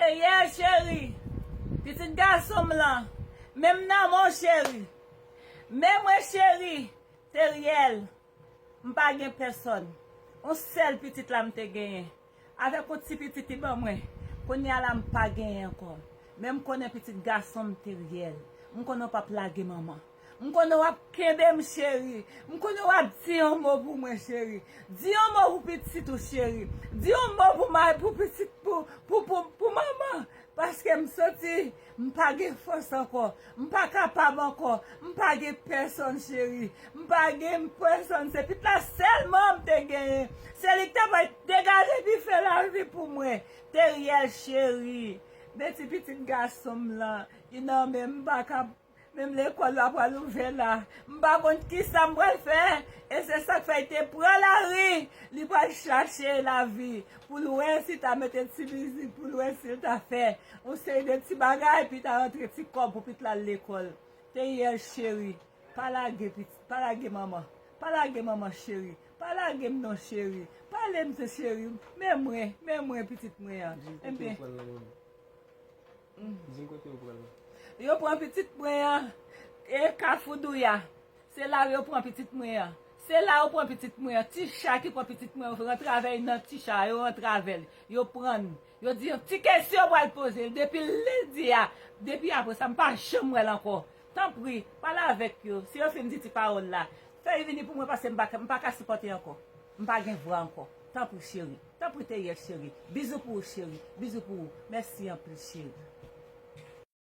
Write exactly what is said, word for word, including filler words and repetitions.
Teriel cheri, pitit gason m lan, men m nan men w cheri. Men mwen cheri, Teriel, m pa gen pèsòn. Yon sèl pitit la m te genyen. Avèk yon ti pitit li ban mwen. Kounye a la m pa genyen ankò. Men m konnen pitit gason m Teriel. M konnen w p ap lage manman. M konnen w ap kenbe m cheri. M konnen w ap di yon mo pou mwen cheri. Di yon mo pou pitit ou cheri. Di yon mo pou ma pou pitit pou pou pou pou manman. Paske m santi m pa gen fòs ankò. M pa kapab ankò. M pa gen pèsòn cheri. M pa gen pèsòn. Se pitit la sèlman m te genyen. Se li k te pral degaje bifè lavi pou mwen. Teriel cheri. Men ti pitit gason m lan. Li nan men m, m pa ka menm lekòl la pral ouvè la. M pa konn kisa m pral fè. E se sa k fè l te pran lari. Li pral chache lavi. Pou l wè si l ta mete ti mizik, pou l wè si l ta fè yon seri de ti bagay, pou l ta rantre ti kòb pou pitit la al lekòl. Teriel cheri, pa lage pitit, pa lage manman. Pa lage manman cheri. Pa lage m non cheri. Pale m tou cheri. Men mwen, men mwen pitit mwen an. Di m kote Enben, yo pran l nan men m. Di m kote yo pran l nan. Yo pran pitit mwen an, e Kafou Douya. Se la yo pran pitit mwen an. Se la yo pran pitit mwen an. Ti cha ki pran pitit mwen an, yo rantre avè l nan ti cha, yo rantre avè l. Yo pran l. Yo di yon ti kesyon yo pral poze l. Depi lendi a, depi apre sa, m pa janm wè l ankò. Tanpri, pale avèk yo. Si yo fin di ti pawòl la, fè l vini pou mwen paske m pa, m pa ka sipòte ankò. M pa gen vwa ankò. Tanpri cheri. Tanpri Teriel cheri. Bizou pou ou cheri. Bizou pou ou. Mèsi anpil cheri.